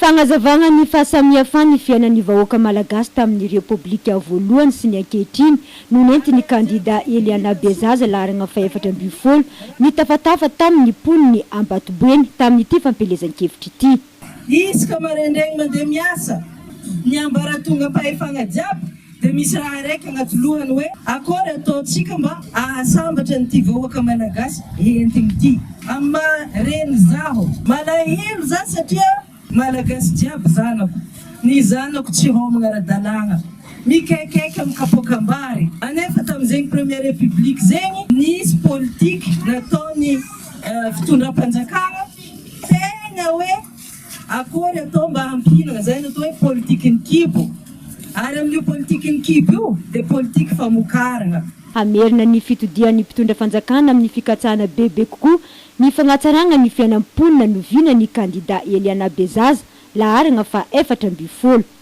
Fagnazavagna ny fahasamihafan'ny fiainan'ny vahoaka malagasy tamin'ny Repoblika voalohany sy ny ankehitriny no nentin'ny kandida Eliana Bezaza laharagna faha-14 nitafatafa tamin'ny mponin'i Ambatoboeny tamin'ity fampielezan-kevitra ity. Isaka maraindraigny mandeha miasa, ny ambaratongam-pahefagna jiaby dia misy raha araiky agnaty lohany hoe akôry ataontsika mba ahasambatra an'ity vahoaka malagasy entigny ity. Amin'ny maha reny zaho, malahelo za satria malagasy jiaby zanako, ny zanako tsy homagna ara-dalàgna, mikaikaika amin'ny kapoakam-bary, anefa tamin'izegny première république zegny nisy politique nataon'ny fitondram-panjakagna tegna hoe Akory atao mba hampihinana, zay no atao hoe politikin'ny kibo. Ary amin'io politikin'ny kibo io dia politiky famokarana. Hamerina ny fitodian'ny mpitondra fanjakana amin'ny fikatsahana bebe kokoa ny fagnatsaragna ny fiainam-ponina no vinan'ny kandida Eliana Bezaza, laharagna faha 14.